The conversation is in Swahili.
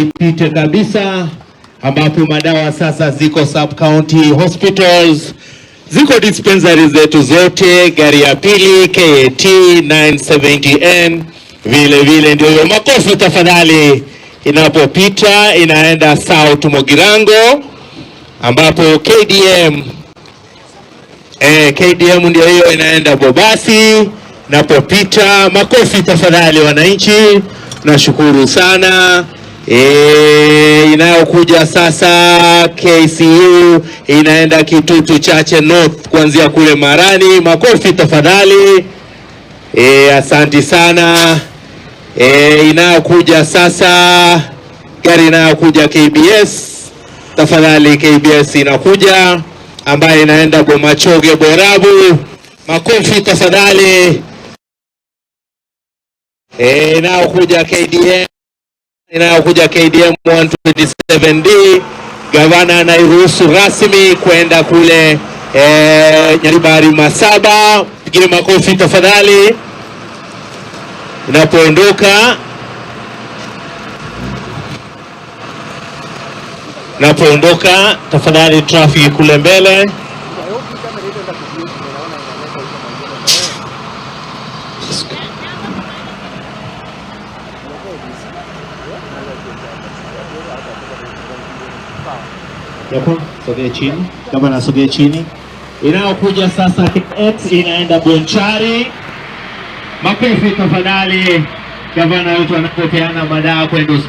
Ipite kabisa, ambapo madawa sasa ziko sub county hospitals, ziko dispensary zetu zote. Gari ya pili KAT 970N vile vile ndio hiyo. Makofi tafadhali, inapopita inaenda South Mogirango, ambapo KDM KDM ndio hiyo inaenda Bobasi napopita. Makofi tafadhali wananchi, nashukuru sana. Inayokuja sasa KCU inaenda Kitutu Chache North kuanzia kule Marani. Makofi tafadhali. Asanti sana. Inayokuja sasa gari inayokuja KBS, tafadhali KBS inakuja ambayo inaenda Bomachoge Borabu. Makofi tafadhali. Inayokuja KDM, inayokuja KDM 127D, gavana anairuhusu rasmi kwenda kule Nyaribari Masaba. Pigeni makofi tafadhali inapoondoka napoondoka tafadhali, trafiki kule mbele. Sogea chini, kama nasogea chini. Inayokuja sasa KX inaenda Bonchari. Makofi tafadhali, gavana wetu anapopeana madawa kwenda